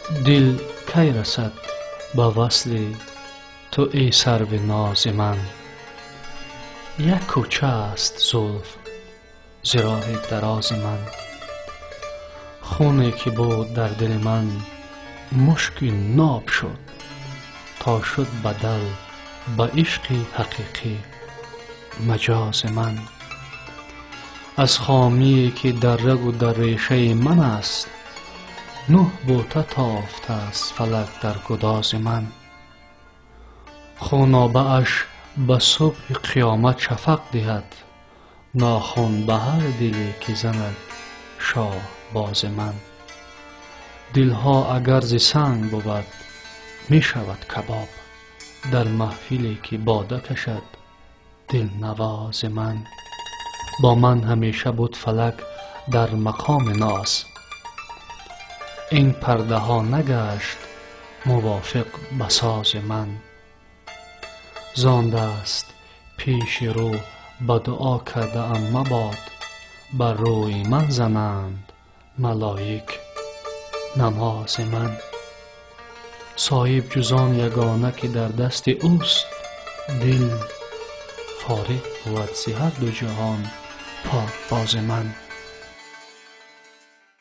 Дил кай расад ба васли ту, эй сарви нози ман? Як кӯча аст зулф зи роҳи дарози ман. Хуне ки буд дар дили ман, мушки ноб шуд, то шуд бадал ба ишқи ҳақиқӣ маҷози ман. Аз хомие ки дар рагу дар решаи ман аст, нӯҳ бута тофтааст фалак дар гудози ман. Хунобааш ба субҳи қиёмат шафақ диҳад, нохун ба ҳар диле ки занад шоҳбози ман. Дилҳо агар зи санг бувад, мешавад кабоб дар маҳфиле ки бода кашад дилнавози ман. Бо ман ҳамеша буд фалак дар мақоми ноз, ин пардаҳо нагашт мувофиқ ба сози ман. Зон даст пеши рӯ ба дуо кардаам мабод, бар рӯи ман зананд малоик намози ман. Соҳиб ҷуз он ягона ки дар дасти ӯст дил, фориғ бувад зи ҳар ду ҷаҳон покбози ман.